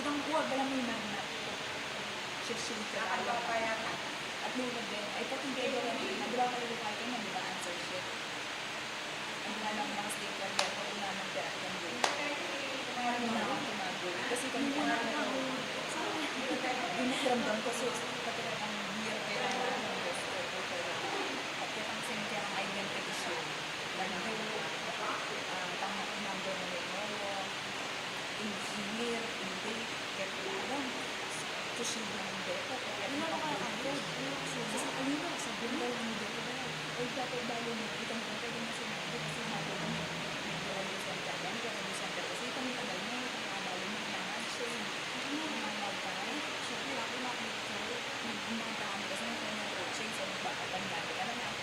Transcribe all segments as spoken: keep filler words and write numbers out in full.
Itang uwag, alam mo yung mga shit, shit, at lunod din. Ay, pati gaya na, di ba, kayo kayo na, di ba, answer sheet? Ang mga, mga sticker, kaya ako naman, kaya ako naman, kaya ako naman, kasi kami pa naman ako. Yung nakiramdam ko, so, pati na ang year, kaya ako naman, best friend ko, kaya ako. At kaya ang same, kaya ang identity sheet. Lagi, ah, tama, number mo na yung engineer, hindi, kaya alam, susunod na ng depo, kaya alam ko kayo, sa alino, sa bundal ng depo na yan. O, dapat bali mo, itang pwede na sinabi, kasi sabi ko, may, may graduation ka lang, graduation ka kasi, itang tagal mo, itang abali mo, kailangan siya, yung mga magkakaroon, siya, kailangan ko makikita, nagmamata kami kasi, nagkakaroon, siya, yung sa mga bata, pag dati, alam niya, ako,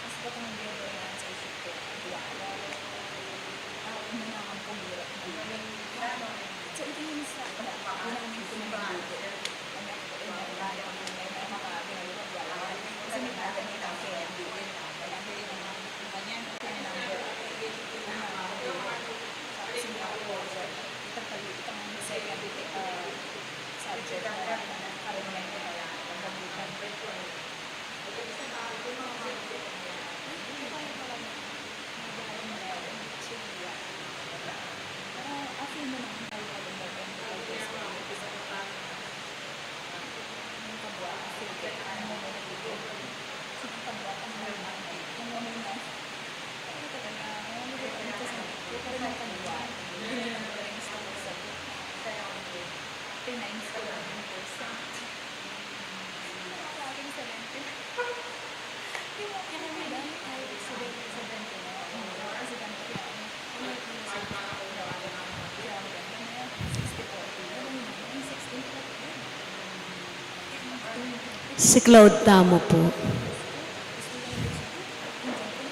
mas patang ang graduation, sa isip ko, ang duwa, ako, ah, una na ang pumira, So, ito yung sa, una yung pinagluto. Siklaud tamu pu.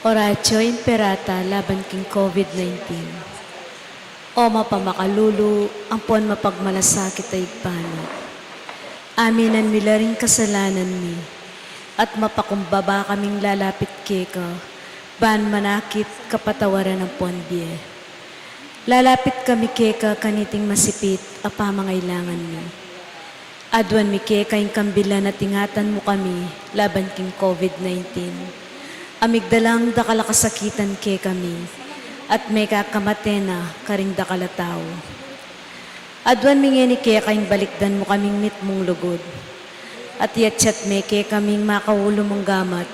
Oratio Imperata laban king COVID nineteen. O mapamakalulu ampon mapagmalasakit a Ibpa mi, aminan mi la ring kasalanan mi, at mapakumbaba kaming lalapit keka, ban manakit kapatawaran ampon bie. Lalapit kami keka kaniting masipit a pamangailangan mi. Aduan mi keka ing kambilan at ingatan mu kami laban king COVID nineteen. A migdalang dakal a kasakitan kekami, at mekakamate na karing dakal a tau. Aduan mi ngeni keka ing balikdan mu kaming mitmung lugud. At iyatyat me kekaming makaulu mung gamat.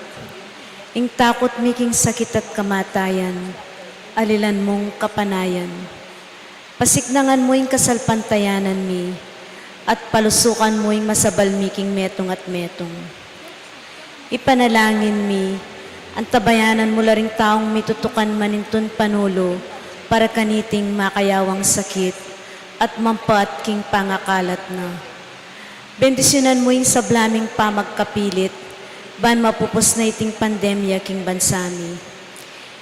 Ing takut mi king sakit at kamatayan, alilan mung kapanayan. Pasiknangan mu ing kasalpantayanan mi, at palusukan mu ing masabal mi king metung at metung. Ipanalangin mi, antabayanan mu la ring taung mitutukan manintun panulu para kaniting makayawang sakit at mampaat king pangakalat na. Bendisyunan mu ing sabla ming pamagkapilit, ban mapupus na iting pandemya king bansa mi.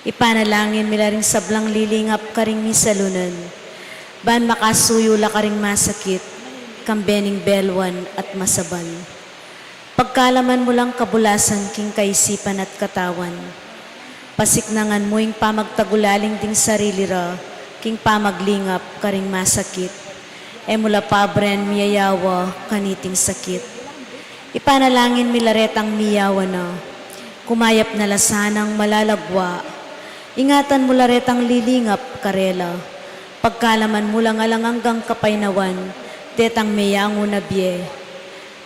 Ipanalangin mi la ring sablang lilingap karing misalunan, ban makasuyu la karing masakit, kambe ning belwan at masabal. Pagkalaman mu lang kabulasan king kaisipan at katawan. Pasiknangan mu ing pamagtagulaling ding sarili ra, king pamaglingap karing masakit. E mu la pabren miyayawa kaniting sakit. Ipanalangin mi la retang miyawa na. Kumayap na la sanang malalagwa. Ingatan mu la retang lilingap karela. Pagkalaman mu lang alang anggang kapaynawan, detang meyangu na bie.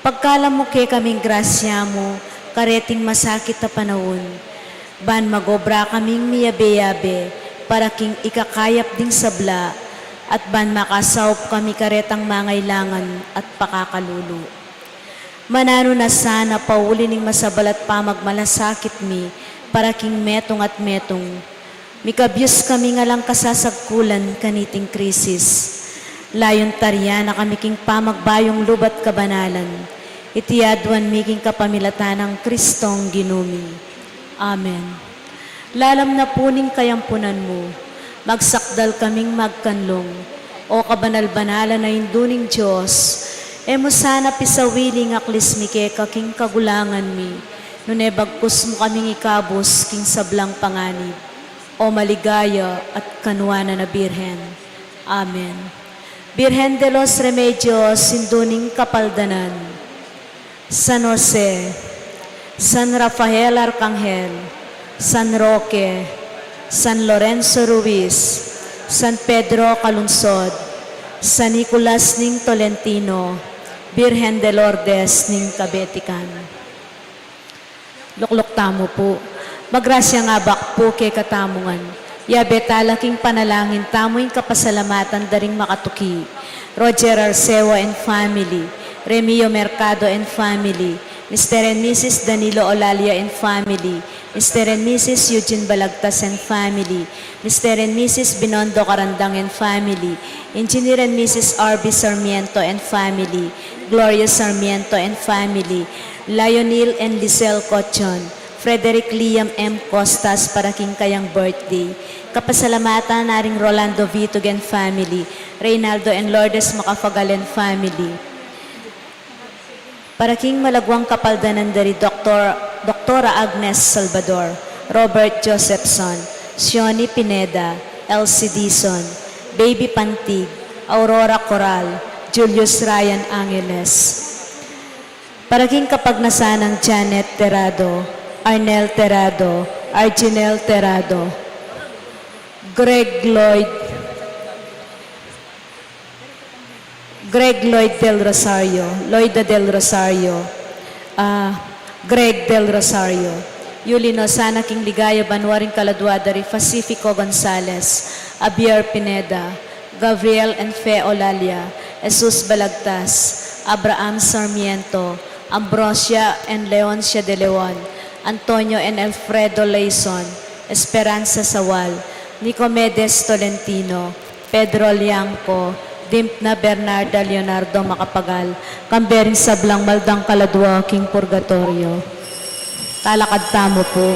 Pagkalam mu kekaming grasya mu, kareting masakit a panaun. Ban magobra kaming miyabe-yabe, para king ikakayap ding sabla, at ban makasaup kami karetang mangailangan at pakakalulu. Mananu na sana pauli ning masabal at pamagmalasakit mi, para king metung at metung. Mikabyus kaming alang kasasagkulan kaniting krisis. Layun tarian na kami king pamagbayung lubat kabanalan. Iti aduan mi king kapamilatan nang Kristong Ginu mi. Amen. Lalam na pu ning kayampunan mu, magsakdal kaming magkanlung, O kabanal-banalan a Indu ning Dios, e mu sana pisawili ing aklis mi keka king kagulangan mi, nune bagkus mu kaming ikabus king sablang panganib. O maligaya at kanuanan a Birhen. Amen. Birhen de los Remedios, Indu ning Kapaldanan. San Jose, San Rafael Arcangel, San Roque, San Lorenzo Ruiz, San Pedro Calungsod, San Nicolas ning Tolentino, Birhen de Lourdes ning Kabetikan. Lukluk tamu pu. Magrasya ing Abak pu kekatamu ngan. Yabe tala king panalangin tamu ing kapasalamatan da ring makatuki. Roger Arceo and family, Remio Mercado and family, Mister and Missus Danilo Olalia and family, Mister and Missus Eugene Balagtas and family, Mister and Missus Binondo Carandang and family, Engineer and Missus R B Sarmiento and family, Gloria Sarmiento and family, Lionel and Lisel Cochon, Frederick Liam M Costas para king kayang birthday. Kapasalamatan na ring Rolando Vitug and family, Reynaldo and Lourdes Macafagal and family. Para king malaguang kapaldanan da ri Doktor, Doktora Agnes Salvador, Robert Josephson, Sioni Pineda, Elsie Dizon, Baby Pantig, Aurora Coral, Julius Ryan Angeles. Para king kapagnasan nang Janet Terrado, Arnel Terrado, Arginel Terrado, Greg Lloyd, Greg Lloyd Del Rosario, Lloyda Del Rosario, ah, Greg Del Rosario. Yuli no sana king ligaya banua ring kaladua da ri Pacifico Gonzales, Javier Pineda, Gabriel and Fe Olalia, Jesus Balagtas, Abraham Sarmiento, Ambrosia and Leoncia de Leon, Antonio and Alfredo Leison, Esperanza Sawal, Nicomedes Tolentino, Pedro Liangco, Dimpna Bernarda Leonardo Macapagal, kambe ring sablang maldang kaladua king purgatorio. Talakad tamu pu.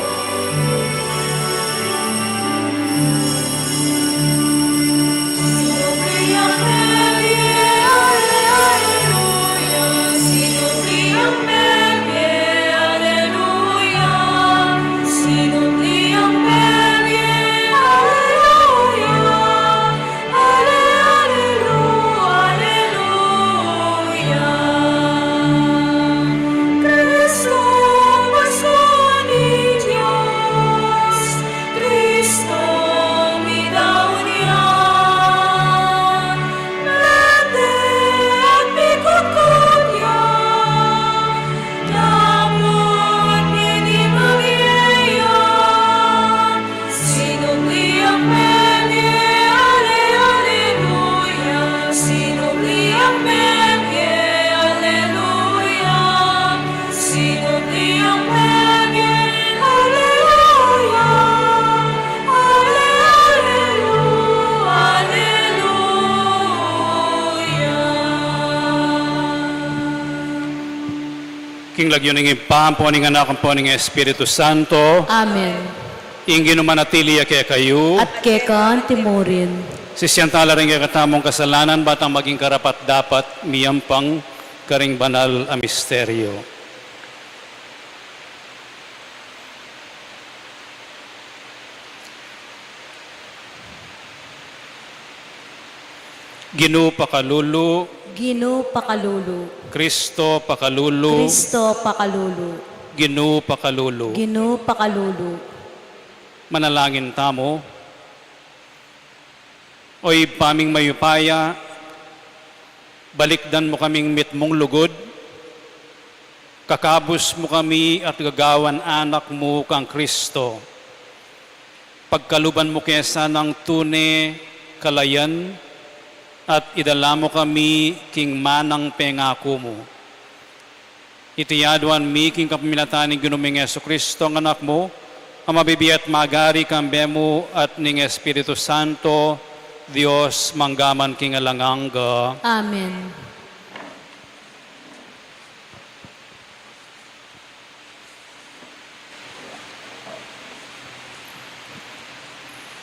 King lagyu ning Ibpa, ampo ning Anak, ampo ning Espiritu Santo. Amen. Ing Ginu manatili ya kekayu. At keka antimurin. Sisian tala ring kekatamung kasalanan, ba tang maging karapat-dapat miyampang karing banal a misteryo. Ginu pakalulu. Ginu pakalulu. Kristo pakalulu. Kristo pakalulu. Ginu pakalulu. Ginu pakalulu. Manalangin tamu. O Ibpa ming mayupaya, balikdan mu kaming mitmung lugud, kakabus mu kami at gagawan anak mu kang Kristo. Pagkaluban mu ke sanang tune kalayan at idala mu kami king manang pengaku mu. Iti aduan mi king kapamilatan ning Ginu ming Jesucristo, a Anak mu, a mabibie at magari kambe mu at ning Espiritu Santo, Dios, mangga man king alang angga. Amen.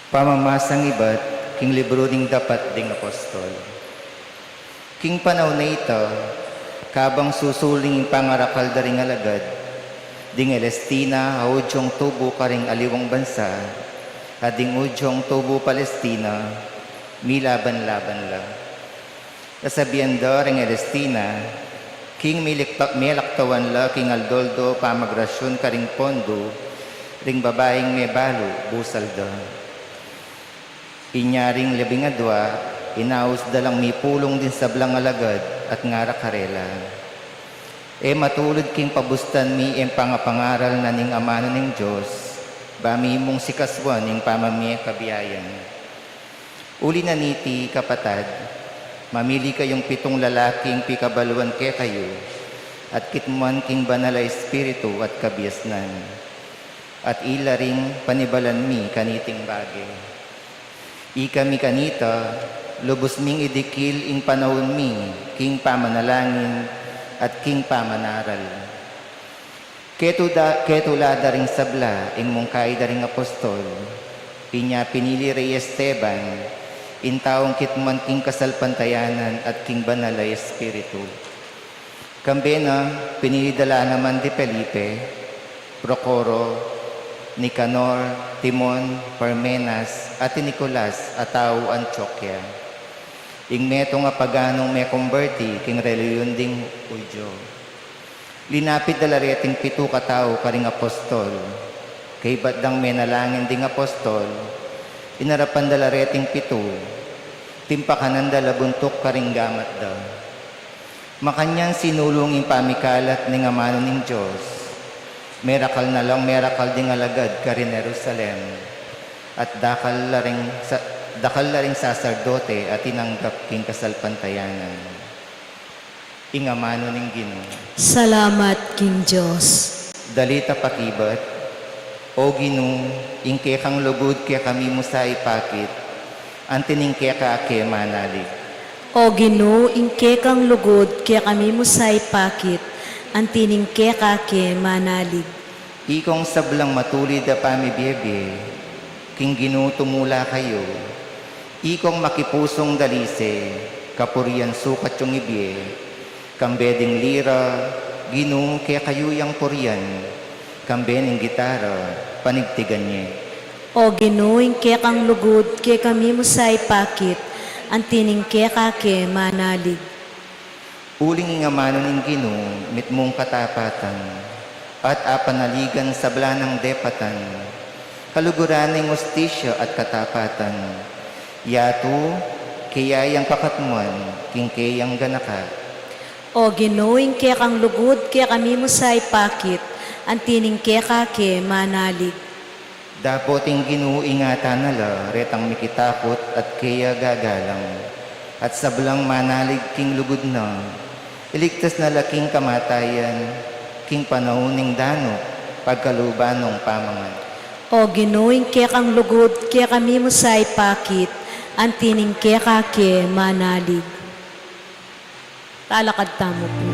Pamamasang ibat king libru ning Dapat ding Apostol. King panaun a ita, kabang susuling ing pangarakal da ring alagad, ding Elestina a Judiong tubu karing aliwang bansa, at ding Judiong tubu Palestina, milaban-laban la. Kasabian da ring Elestina, king milikta-, melaktawan la king aldo-aldo pamagrasyun karing pondo, ring babaing mebalu, busal da. Inya ring labing adua, inaus da lang mipulung ding sablang alagad at ngara karela, "E matulud king pabustan mi ing pangapangaral na ning Amanu ning Dios, ba mi mung sikasuan ing pamamie kabiayan. Uli na niti, kapatad, mamili kayung pitung lalaking pikabaluan kekayu, at kitmuan king Banal a Espiritu at kabiasnan, at ila ring panibalan mi kaniting bage. Ikami kanita, lubus ming idikil ing panaun mi king pamanalangin at king pamanaral." Ketu da, ketula da ring sabla ing mungkay da ring apostol, inya pinili rey Esteban, ing taung kitmuan king kasalpantayanan at king Banal a Espiritu. Kambe na, pinili da la naman di Felipe, Procoro, Nicanor, Timon, Parmenas, at i Nicolas a tau Antioquia, ing metung a paganung mekumberti king relihiyon ding Judio. Linapit da la reting pitu katau karing apostol. Kaybat dang menalangin ding apostol, inarapan da la reting pitu, timpakanan da la buntuk karing gamat da. Makanyan sinulung ing pamikalat ning Amanu ning Dios. Merakal na lang merakal ding alagad karin Jerusalem, at dakal la ring sa-, dakal la ring saserdote a tinanggap king kasalpantayanan. Ing Amanu ning Ginu. Salamat king Dios. Dalita pakibat. O Ginu, ing kekang lugud kekami mu sa ipakit, anti ning keka ke manalig. O Ginu, ing kekang lugud kekami mu sa ipakit, anti ning keka ke manalig. Ikong sablang matulid a pamibiebie, king Ginu tumula kayu. Ikong makipusung dalise, kapurian sukat yung ibie, kambe ding lira, Ginu, kekayu yang purian, kambe ning gitara, panigtigan ye. O Ginu, ing kekang lugud kekami mu sa ipakit, anti ning keka ke manalig. Uling ing Amanu ning Ginu mitmung katapatan, at apanaligan sabla nang depatan, kaluguran ning ustisya at katapatan. Yatu, keya yang kakatmuan king keyang ganaka. O Ginu, ing kekang lugud kekami mu sa ipakit, anti ning keka ke manalig. Dapot ing Ginu ingatan na la retang mikitakut at keya gagalang, at sablang manalig king lugud na, iligtas na la king kamatayan, king panaun ning danup, pagkaluban nong pamangan. O Ginu, ing kekang lugud kekami mu sa ipakit, anti ning keka ke manalig. Talakad tamu pu.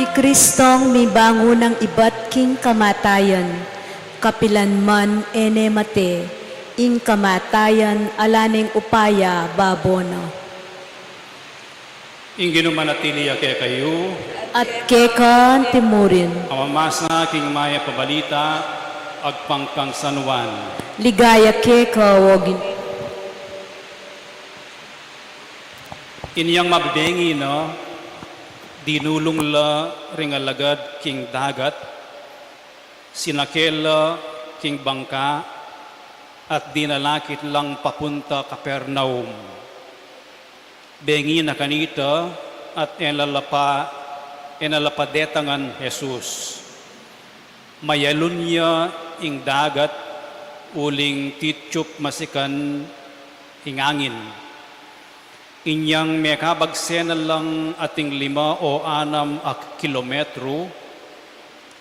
I Kristong mibangun nang ibat king kamatayan, kapilan man e ne mate, ing kamatayan ala neng upaya babo na. Ing Ginu manatili ya kekayu. At keka antimurin. Amamasa king mayap a balita agpang kang San Juan. Ligaya keka, o Ginu. Inyang mabengi na, dinulung la ring alagad king dagat, sinake la king bangka, at dinalakit lang papunta Capernaum. Bengi na kanita, at e na la pa, e na la pa detangan Jesus. Mayalun ya ing dagat, uling titsup masikan ing angin. Inyang mekabagse na lang ating lima o anam a kilometru,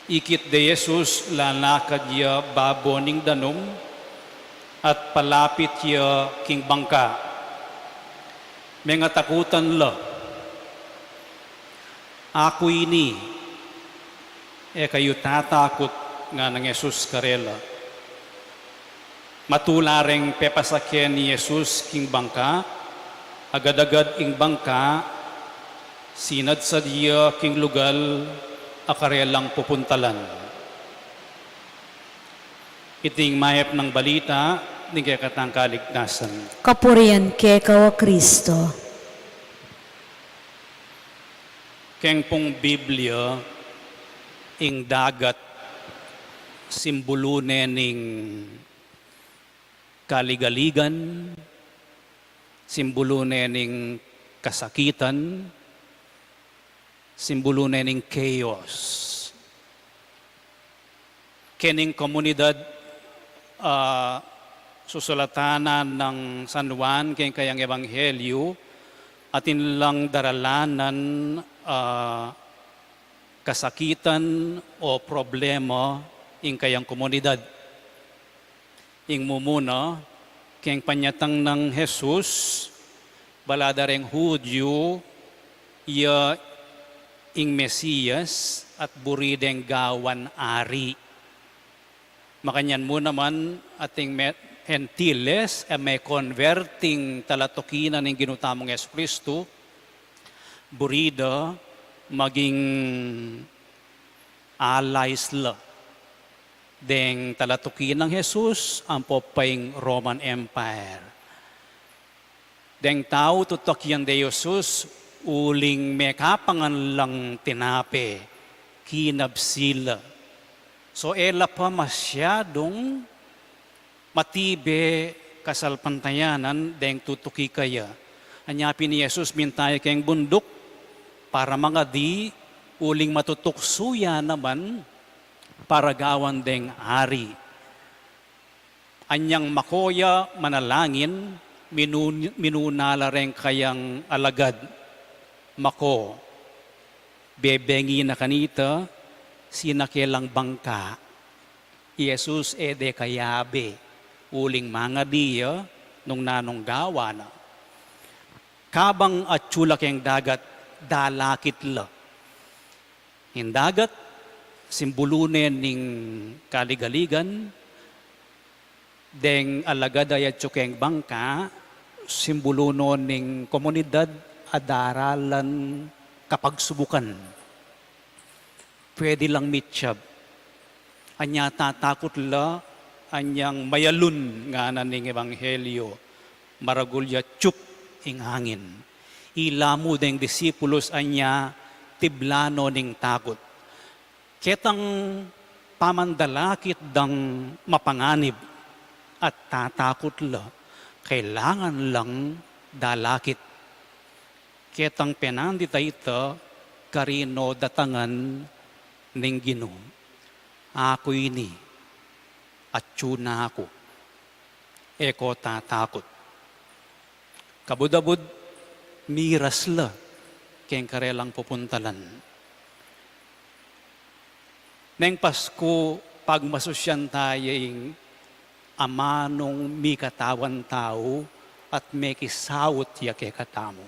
ikit de Jesus lalakad ya babo ning danum, at palapit ya king bangka. Mengatakutan la. "Aku ini, e kayu tatakut," ngana nang Jesus karela. Matula reng pepasaken i Jesus king bangka, agad-agad ing bangka sinadsad ya king lugal a karelang pupuntalan. Iti ing mayap a balita ning kekatang kaligtasan. Kapurian keka, o Kristo. Keng pung Biblia, ing dagat simbulu ne ning kaligaligan, simbulu ne ning kasakitan, simbulu ne ning chaos. Kening komunidad, ah, susulatan nang San Juan keng kayang ebanghelyu, atin lang daralanan, ah, kasakitan o problema ing kayang komunidad. Ing mumuna, keng panyatang nang Jesus, bala da reng Hudyu, iya ing Mesias at buri deng gawan ari. Makanyan mu naman ating me-, Gentiles, e me-convert ing talatuki na ning Ginu tamung Jesucristo, buri da maging allies la deng talatuki nang Jesus ampo pa ing Roman Empire. Deng tau tutukian de Jesus uling mekapangan lang tinape, kinabsi la. So, e la pa masyadung matibe kasalpantayanan deng tutuki kaya. Anya pin i Jesus minta ya keng bunduk para mangadi uling matutuksu ya naman para gawan deng ari. Anyang mako ya manalangin, minu-, minuna la reng kayang alagad, "Mako, bebengi na kanita, sinake lang bangka." I Jesus e de kayabe, uling mangadi ya nung nanung gawan na. Kabang atsu la keng dagat, dalakit la. Ing dagat, simbulu ne ning kaligaligan, deng alagad a yatsu keng bangka, simbulu no ning komunidad a daralan kapagsubukan. Pwede lang mityab. Anya tatakut la, anyang mayalun ngana ning ebanghelyo, maragul ya tsup ing angin. Ila mu deng disipulus anya tibla no ning takut. Ketang pamandalakit dang mapanganib at tatakut la, kailangan lang dalakit. Ketang penandit a ita, karino datangan ning Ginu. "Aku ini, atsu na ku. E ko tatakut." Kabud-abud, miras la keng karelang pupuntalan. Neng Pasku, pagmasusyan taya ing amanung mikatawan tau at mekisaut ya kekatamu.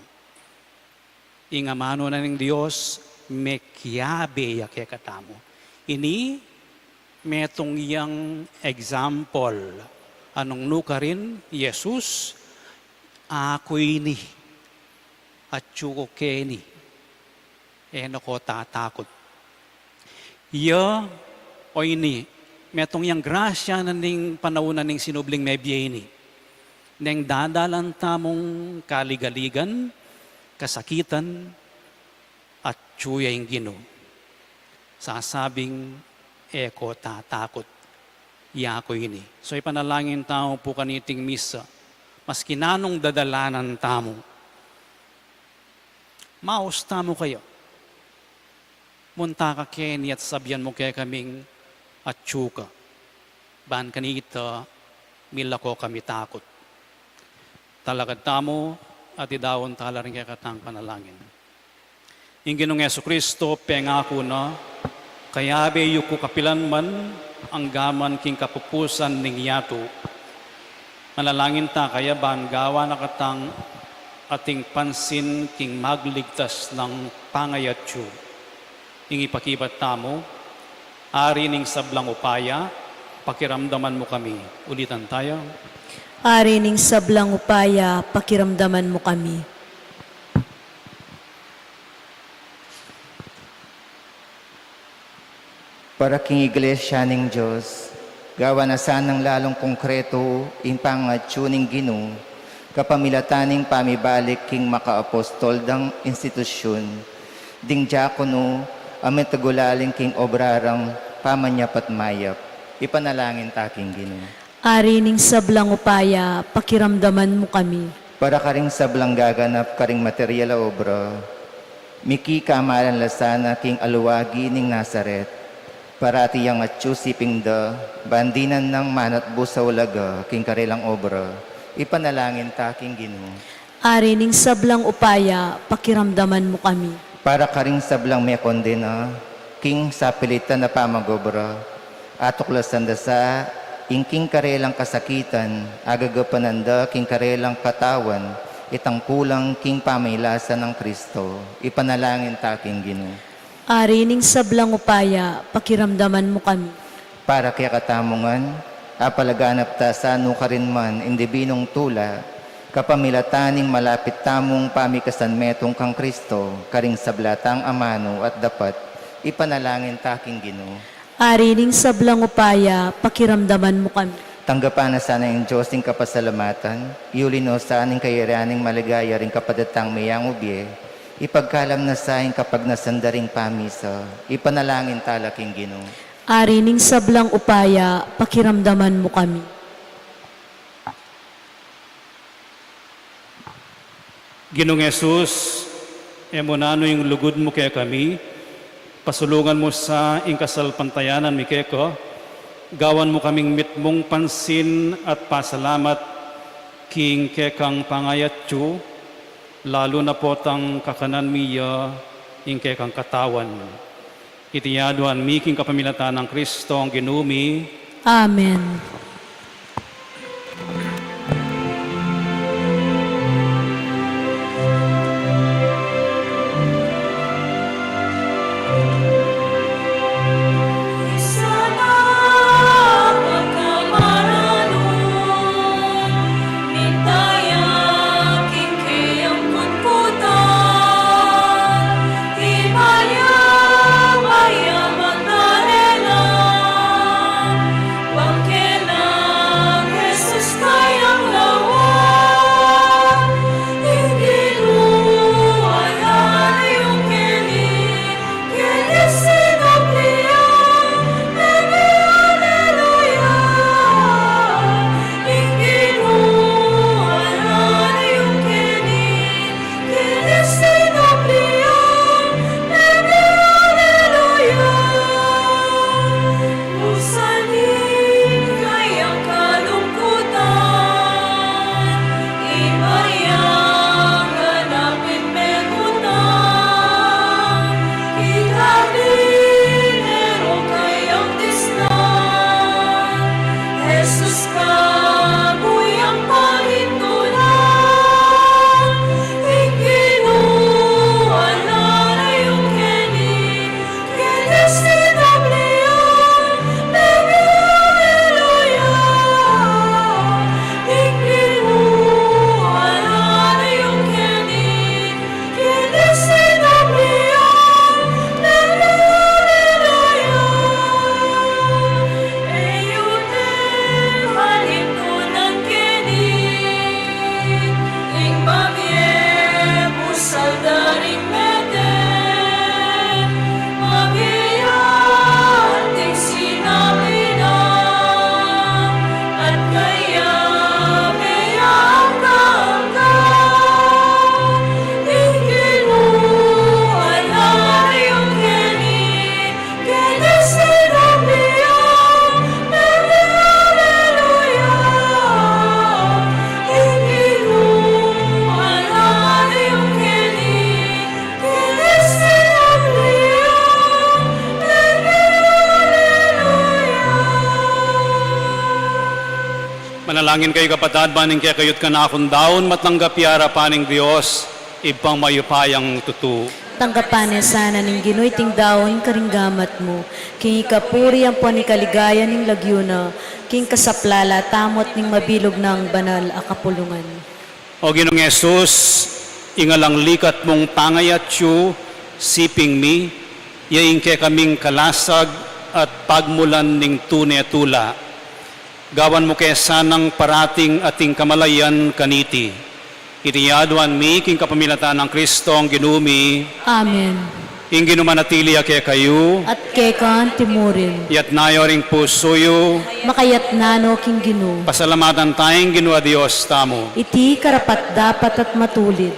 Ing amanu na ning Dios, mekiabe ya kekatamu. Ini metung yang example. Anung nukarin Jesus, "Aku ini, atyu ku keni, e na ko tatakut." Ya, o ini, metung yang grasya na ning panaun na ning sinubling mebie ini. Neng dadalan tamung kaligaligan, kasakitan, atyu ya ing Ginu. Sasabing, "E ko tatakut, yaku ini." So, ipanalangin tamu pu kaniting misa, maski nanung dadalanan tamu, maus tamu kaya. Munta ka keni at sabian mu kekaming, "Atyu ka." Ban kanita, mila ko kami takut. Talakad tamu at idaun tala ring kekatang panalangin. Ing Ginung Jesucristo, pengaku na, "Kayabe yu ku kapilan man, angga man king kapupusan ning yatu." Manalangin ta kaya ban gawan na katang ating pansin king magligtas nang pangayatyu. Ing ipakibat tamu, Ari ning sablang upaya, pakiramdaman mu kami. Ulitan tayo. Ari ning sablang upaya, pakiramdaman mu kami. Para king Iglesia ning Dios, gawan na sanang lalung konkretu ing pangatyu ning Ginu, kapamilatan ning pamibalik king makaapostol dang institusyun, ding diakono a mitagulaling king obra rang pamanyapat mayap. Ipanalangin ta king Ginu. Ari ning sablang upaya, pakiramdaman mu kami. Para karing sablang gaganap karing material a obra, mikikamalan la sana king aluwagi ning Nazaret. Parati yang atyu siping da, ban dinan nang manatbu sa ulaga king karelang obra. Ipanalangin ta king Ginu. Ari ning sablang upaya, pakiramdaman mu kami. Para karing sablang mekondena king sapilitan a pamag-obra, atuklasan da sa ing king karelang kasakitan, agagapan da king karelang katawan itang kulang king pamilasa nang Kristo. Ipanalangin ta king Ginu. Ari ning sablang upaya, pakiramdaman mu kami. Para kekatamu ngan, apalaganap ta sa nukarin man ing dibinung tula, kapamilatan ning malapit tamung pamikasan metung kang Kristo, karing sabla tang amanu at dapat, ipanalangin ta king Ginu. Ari ning sablang upaya, pakiramdaman mu kami. Tanggapan na sana ning Dios ing kapasalamatan, yuli no sa ning kayarian ning maligaya ring kapatad tang meyang ubie, ipagkalam na sa ing kapagnasan da ring pamisa, ipanalangin tala king Ginu. Ari ning sablang upaya, pakiramdaman mu kami. Ginung Jesus, e mu nanu ing lugud mu kekami, pasulungan mu sa ing kasalpantayanan mi keka, gawan mu kaming mitmung pansin at pasalamat king kekang pangayatyu, lalu na potang kakanan mi ya ing kekang katawan. Iti aduan mi king kapamilatan nang Kristong Ginu mi. Amen. Manalangin kayu, kapatad, ban ing kekayu't kanakung daun matanggap ya king arapan ning Dios, Ibpang mayupayang tutu. Tanggapan na sana ning Ginu iting daun karing gamat mu, king ikapuri ampon ikaligaya ning lagyu na, king kasaplalan tamu at ning mabilug nang banal a kapulungan. O Ginung Jesus, ing alang likat mung pangayatyu, siping mi, ya ing kekaming kalasag at pagmulan ning tune tula. Gawan mu ke sanang parating ating kamalayan kaniti. Iti aduan mi king kapamilatan nang Kristong Ginu mi. Amen. Ing Ginu manatili ya kekayu. At keka antimurin. Itas yu ring pusu yu. Makatas na no king Ginu. Pasalamatan taya ing Ginu a Dios tamu. Iti karapat-dapat at matulid.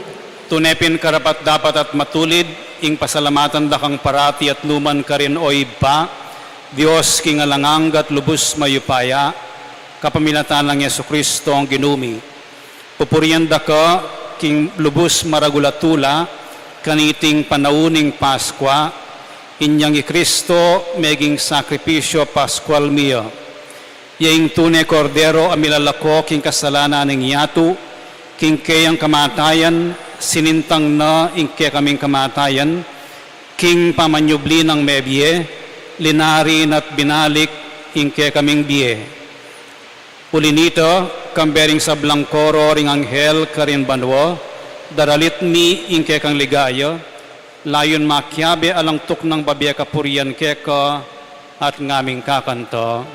Tune pin karapat-dapat at matulid ing pasalamatan da kang parati at nukarin man, o Ibpa, Dios king alang angga at lubus mayupaya, kapamilatan nang Jesucristo a Ginu mi. Pupurian da ka king lubus maragul a tula, kaniting panaun ning Paskua, inyang i Kristo meging sakripisyu Paskual mi ya. Ya ing tune Kordero a milalako king kasalanan ning yatu, king keyang kamatayan, sinintang na ing kekaming kamatayan, king pamanyubli nang mebie, linari na at binalik ing kekaming bie. Uli nita, kambe ring sablang koro ring anghel karin banua, daralit mi ing kekang ligaya, layun makiabe alang tuknang babie kapurian keka, at ngaming kakanta.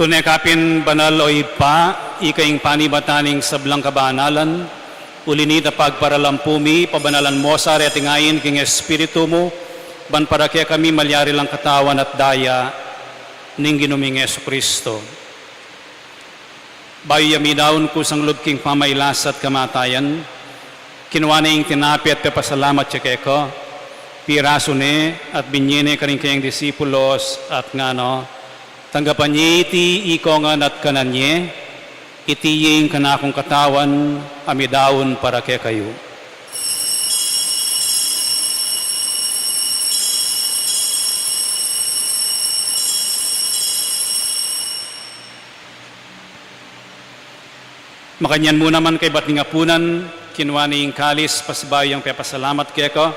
Tune ka pin banal, o Ibpa, ika ing panibatan ning sablang kabanalan, uli nita pagparalampu mi, pabanalan mo sa reting ain king Espiritu mu, ban para kekami malyari lang katawan at daya ning Ginu ming Jesucristo. Bayu ya midaun kusang lub king pamailas at kamatayan, kinua ne ing tinape at pepasalamat ya keka, pirasu ne at binye ne karing keyang disipulos at ngana, tanggapan ye iti ikongan at kanan ye, iti ing kanakung katawan a midaun para kekayu. Makanyan mu naman kaybat ning apunan, kinua ne ing kalis pasibayu yang pepasalamat keka,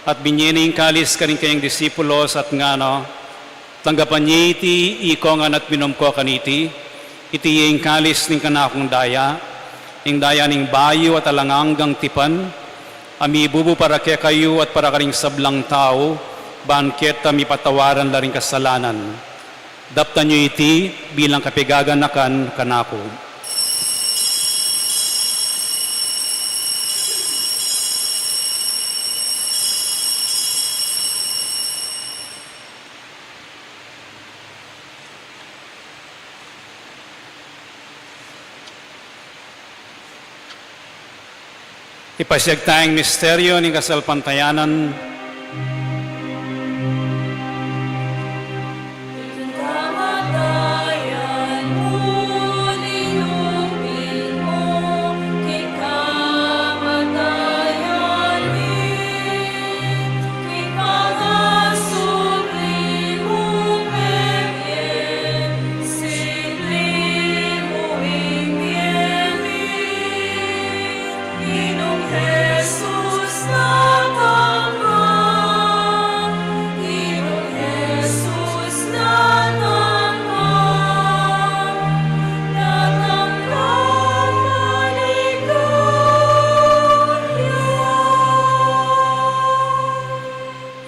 at binye ne ing kalis karing keyang disipulos at ngana, tanggapan ye iti ikongan at minum ko kaniti, iti ing kalis ning kanakung daya, ing daya ning bayu at alang anggang tipan, a mibubu para kekayu at para karing sablang tau, ban keta mipatawaran la ring kasalanan. Daptan yu iti bilang kapaganakan kanaku. Ipasiag taya ing misteryu ning kasalpantayanan.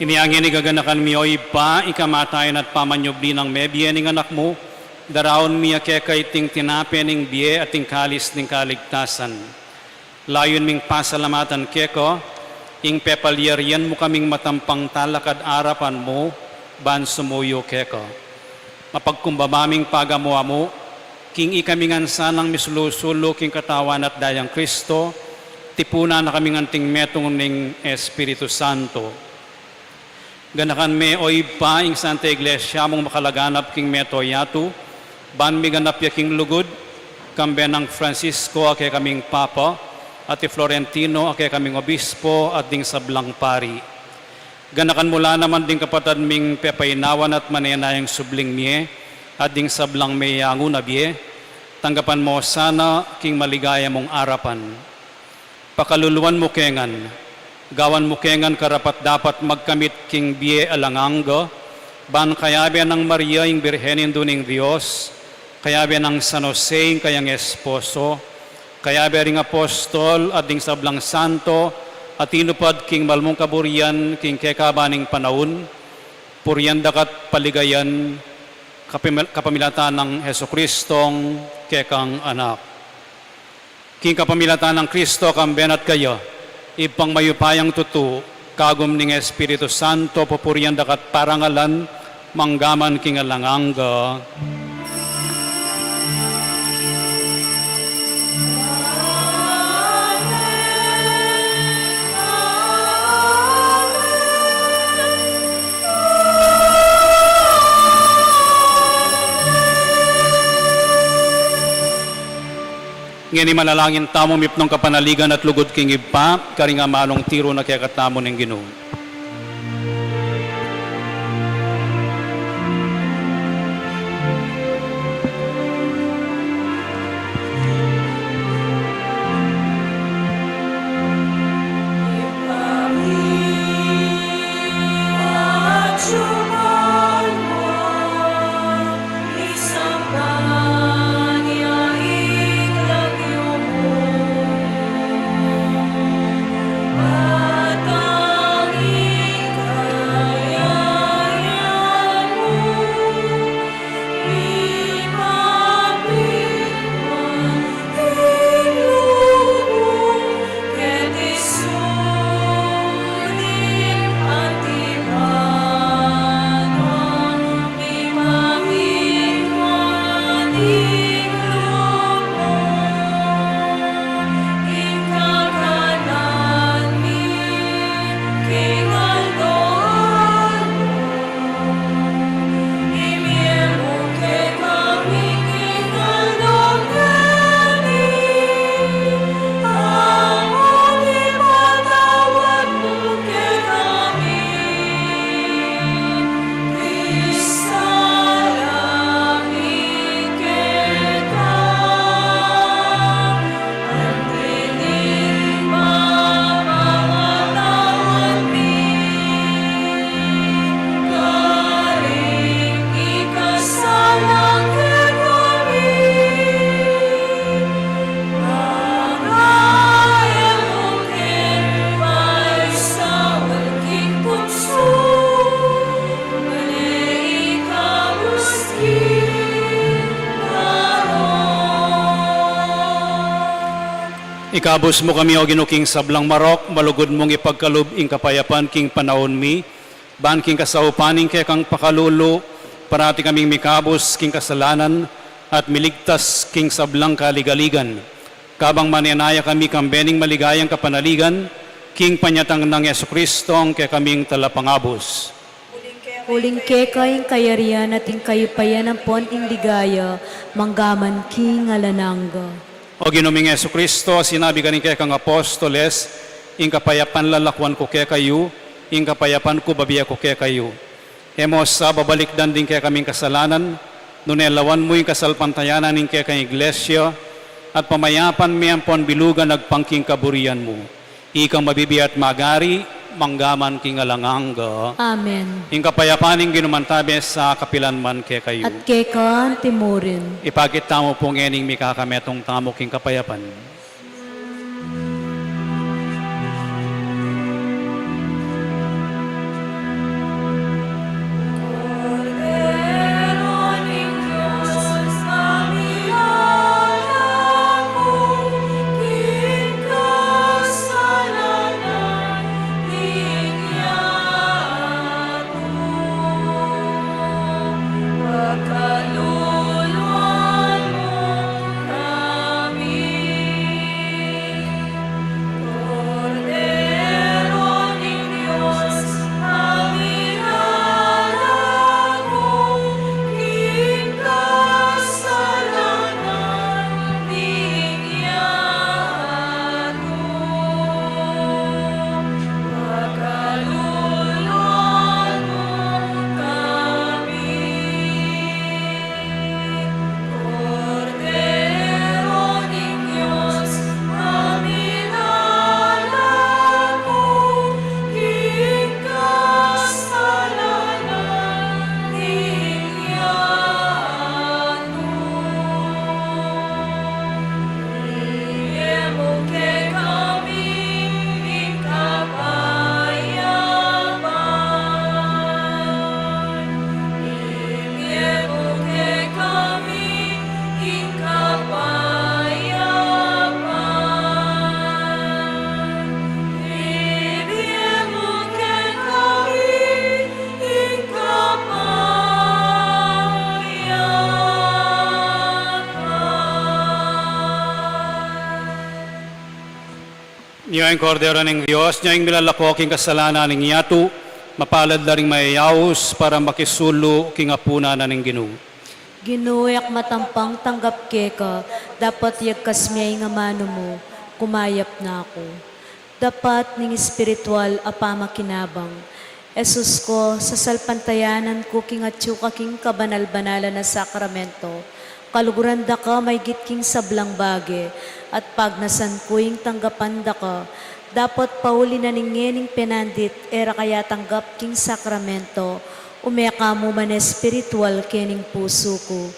Inya ngeni gaganakan mi, o Ibpa, ing kamatayan at pamanyubli nang mebie ning Anak mu, daraun mi keka iting tinape ning bie at ing kalis ning kaligtasan. Layun ming pasalamatan keka ing pepalyarian mu kaming matampang talakad arapan mu ban sumuyu keka. Mapagkumbaba ming pagamu-amu king ikami ngan sanang misulu-sulu king Katawan at Dayang Kristo, tipunan na kaming anting metung ning Espiritu Santo. Ganakan me, o Ibpa, ing Santa Iglesia mung makalaganap king mabilug a yatu, ban miganap ya king lugud, kambe nang Francisco a kekaming Papa, at i Florentino a kekaming Obispo, at ding sablang pari. Ganakan mu la naman ding kapatad ming pepainawan at manenayang subling mie, at ding sablang meyangu na bie, tanggapan mu sana king maligaya mung arapan. Pakaluluan mu ke ngan, gawan mu ke ngan karapat-dapat magkamit king bie alang angga, ban kayabe nang Maria ing Birhen Indu ning Dios, kayabe nang San Jose ing kayang esposo, kayabe ring apostol at ding sablang santo a tinupad king malmung kaburian king kekaban ning panaun, purian daka't paligayan kapamil-, kapamilatan nang Jesucristong kekang Anak. King kapamilatan nang Kristo, kambe na at kaya, Ibpang mayupayang tutu, kagum ning Espiritu Santo, pupurian daka't parangalan, manggaman king alang angga. Ngeni manalangin tamu mipnung kapanaligan at lugud king Ibpa, karing amanung tiru na kekatamu ning Ginu. Ikabus mu kami, O Ginu, king sablang marok, malugud mung ipagkalub ing kapayapan king panaun mi, ban king kasaupan ning kekang pakalulu, parati kaming mikabus king kasalanan at miligtas king sablang kaligaligan. Kabang manenaya kami kambe ning maligayang kapanaligan, king panyatang nang Jesucristong kekaming Talapangabus. Uling keka ing kayarian at ing kayupayan ampon ing ligaya, manggaman king alang angga. O Ginu ming Jesucristo, sinabi karing kekang apostoles, ing kapayapan lalakuan ku kekayu, ing kapayapan ku babie ku kekayu. E mu sa babalikdan ding kekaming kasalanan, nune lawan mu ing kasalpantayanan ning kekang Iglesia, at pamayapan me ampon bilugan agpang king kaburian mu. Ikang mabibie at magari, manggaman king alang angga. Amen. Ing kapayapan ning Ginu mantabe sa kapilan man kekayu. At keka anti murin. Ipakit tamu pu ngening mikakametung tamu king kapayapan. Nya ing Kordero ning Dios, nya ing milalako king kasalanan ning yatu, mapalad la ring mayayaus para makisulu king apunan na ning Ginu. Ginu, e ku matampang tanggap keka, dapot yagkas me ing amanu mu, kumayap na ku. Dapat ning espiritual a pamakinabang. Jesus ku, sasalpantayanan ku king atyu ka king kabanal-banalan a sakramento, kaluguran da ka maygit king sablang bage, at pagnasan ku ing tanggapan da ka, dapot pauli na ning ngening penandit e ra ka yatanggap king sakramento, ume ka mu man espiritual kening pusu ku.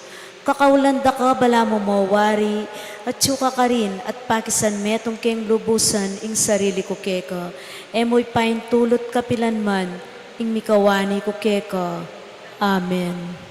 Kakaulan da ka balamu mo wari, atyu ka karin at pakisan metung keng lubusan ing sarili ku keka, e mu ipaintulut kapilan man ing mikawani ku keka. Amen.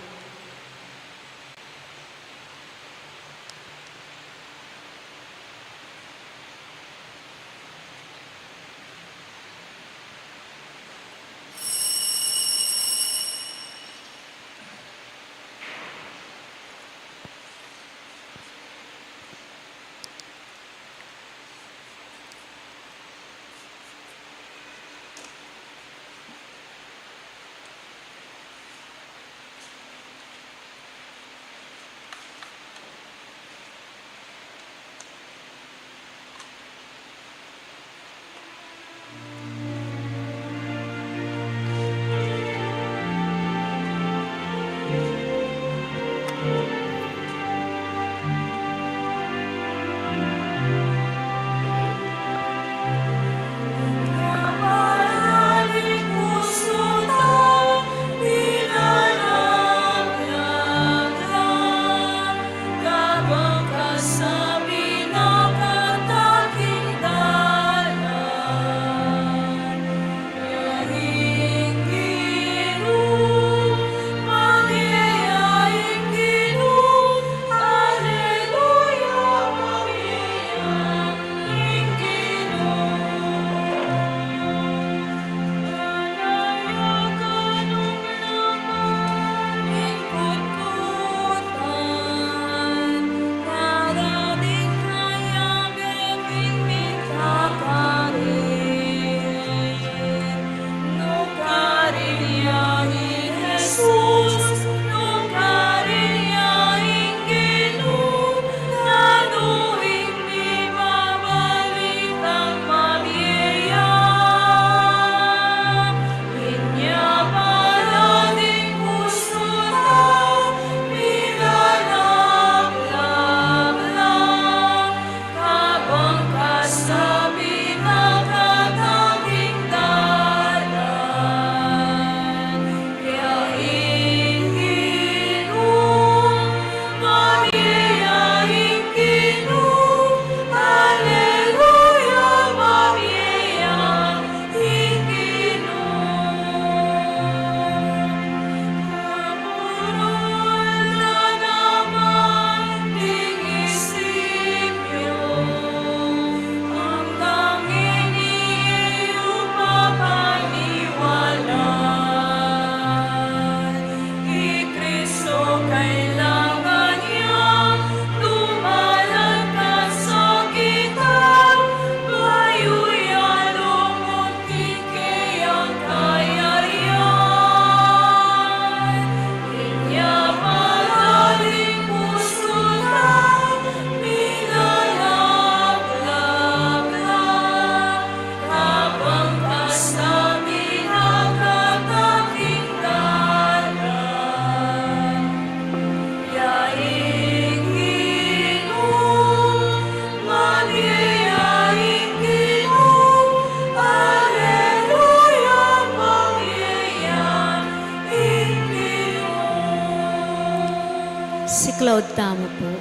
Siklaud tamu pu.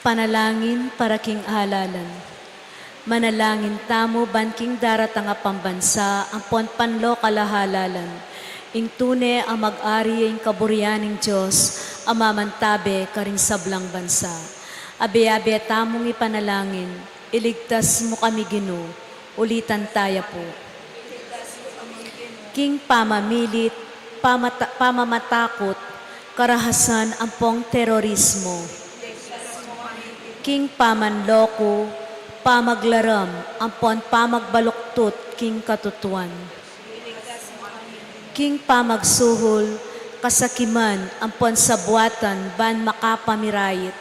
Panalangin para king halalan. Manalangin tamu ban king daratang a pambansa ampon panlokal a halalan, ing tune a mag-ari ing kaburian ning Dios a mamantabe karing sablang bansa. Abe-abe tamung ipanalangin, iligtas mu kami, Ginu, ulitan taya pu. King pamamilit, pamata-, pamamatakut, karahasan ampong terorismo. King pamanloko, Pamaglaram ampon pamagbaluktut king katutuan. King pamagsuhul, kasakiman ampon sabuatan ban makapamirayit.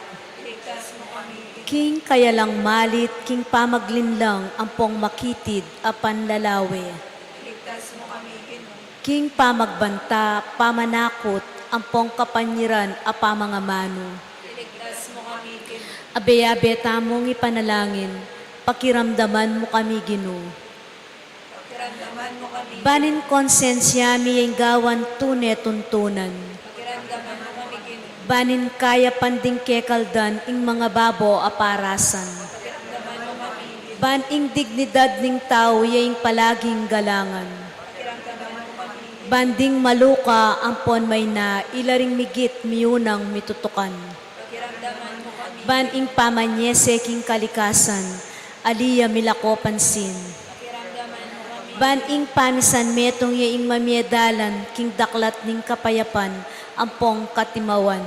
King kayalang malit, king pamaglinlang ampong makitid a panlalawe. King pamagbanta, pamanakut ampong kapanyiran a pamangamanu. Iligtas mu kami, Ginu. Abe-abe tamung ipanalangin, pakiramdaman mu kami, Ginu. Pakiramdaman mu kami, Ginu. Ban ing konsensya mi ing gawan tune tuntunan. Pakiramdaman mu kami, Ginu. Ban ing kayapan ding kekaldan ing mangababo a parasan. Pakiramdaman mu kami, Ginu. Ban ing dignidad ning tau ya ing palaging galangan. Pakiramdaman mu kami, Ginu. Ban ding maluka ampon maina ila ring migit miunang mitutukan. Ban ing pamanyese king kalikasan, ali ya milako pansin. Ban ing pamisan metung ya ing mamie dalan king daklat ning kapayapan ampong katimawan.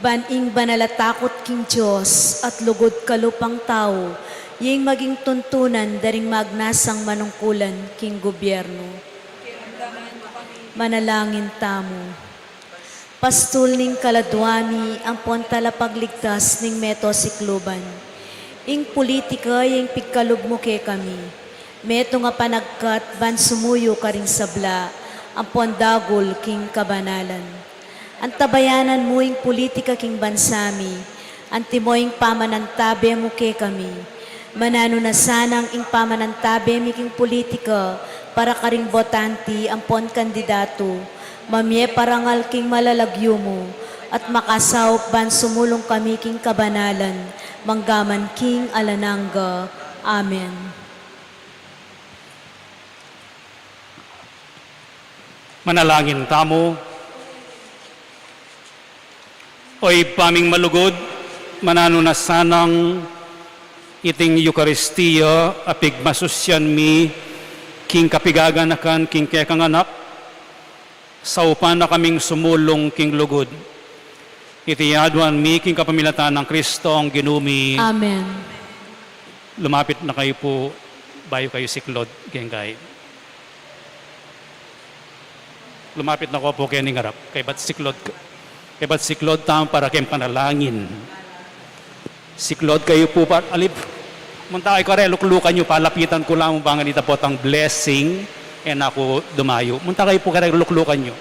Ban ing banal a takut king Dios at lugud kalupang tau, ya ing maging tuntunan da ring magnasang manungkulan king gubyernu. Manalangin tamu. Pastul ning kaladua mi, ampon talapagligtas ning meto sikluban. Ing pulitika ya ing pigkalub mu kekami. Metung a panagkat ban sumuyu karing sabla, ampon dagul king kabanalan. Antabayanan mu ing pulitika king bansa mi, antimo ing pamanantabe mu kekami. Mananu na sanang ing pamanantabe mi king pulitika para karing botante ampon kandidatu, mamie parangal king malalagyu mu, at makasaup ban sumulung kami king kabanalan, manggaman king alang angga. Amen. Manalangin tamu. O Ibpa ming malugud, mananu na sanang iting Eukaristia a pigmasusyan mi king kapigaganakan king kekang Anak, saupan na kaming sumulung king lugud. Iti aduan mi king kapamilatan nang Kristong Ginu mi. Amen. Lumapit na kayu pu, bayu kayu siklod, keng kay. Lumapit na ko pu kening arap. Kaybat siklod, kaybat siklod tamu para keng panalangin. Siklod kayu pu para, alip. Munta kayu kare, luklukan yu, palapitan ku la mu bang ita potang blessing, e na ku dumayu. Munta kayu pu kare, luklukan yu.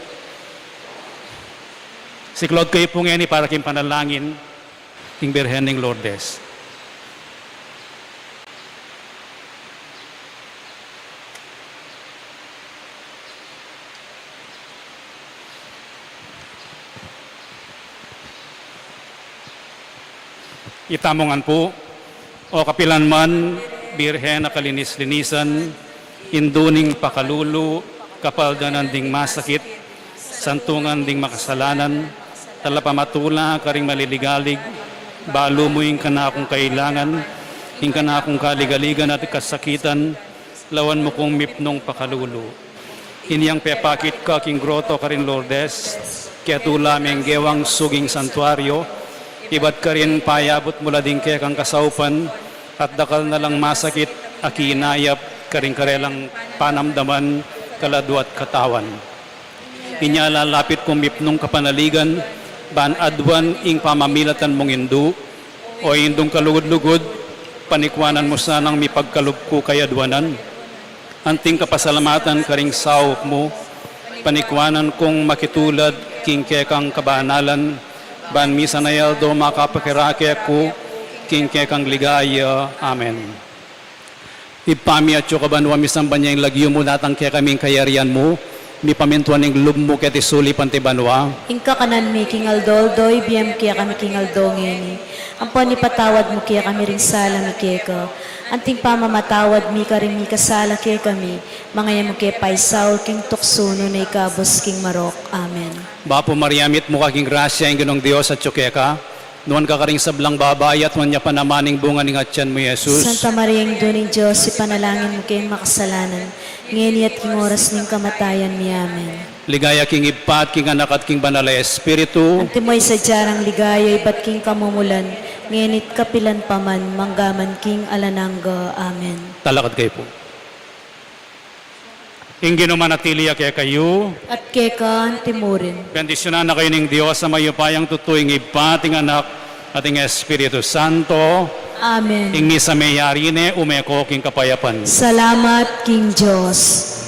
Siklod kayu pu ngeni para king panalangin king Birhen ning Lourdes. Itamu ngan pu, o kapilan man, Birhen a kalinis-linisan, Indu ning pakalulu, kapaldanan ding masakit, santungan ding makasalanan, talapamatula karing maliligalig, balu mu ing kanakung kailangan, ing kanakung kaligaligan at kasakitan, lawan mu kung mipnung pakalulu. Inyang pepakit ka king groto karin Lourdes, ketula meng gewang suging santuario, ibat karin payabut mu la ding kekang kasaupan, at dakal na lang masakit a kinayap karing karelang panamdaman, kaladu at katawan. Inya lalapit kung mipnung kapanaligan, ban aduan ing pamamilatan mung Indu, o Indung kalugud-lugud, panikuanan mu sanang mipagkalub ku kayaduanan. Anting kapasalamatan karing saup mu, panikuanan kung makitulad king kekang kabanalan, ban misan a aldo makapakirake ku king kekang ligaya. Amen. Ibpa mi atsu ka banua, misamban ya ing lagyu mu, datang kekami ing kayarian mu, mipamintuan ing lub mu keti sulip anti banua. Ing kakanan mi king aldo-aldo ibie mu kekami king aldo ngeni. Ampon ipatawad mu kekami ring sala mi keka, anting pamamatawad mi karing mikasala kekami, manga e mu ke paisaul king tuksu nune ikabus king marok. Amen. Bapu Maria, mitmu ka king grasya, ing Ginung Dios atsu keka. Nuan ka karing sablang babai, at nuan ya pa naman ing bunga ning atian mu, Jesus. Santa Maria, Indu ning Dios, ipanalangin mu keng makasalanan, ngeni at king oras ning kamatayan mi. Amen. Ligaya king Ibpa, at king Anak, at king Banal a Espiritu. Antimo ing sadya nang ligaya ibat king kamumulan, ngeni at kapilan pa man, mangga man king alang angga. Amen. Talakad kayu pu. Ing Ginu manatili ya kekayu. At keka antimurin. Bendisyunan na kayu ning Dios a mayupayang tutu, ing Ibpa, at ing Anak, at ing Espiritu Santo. Amen. Ing misa meyari ne, ume ko king kapayapan. Salamat king Dios.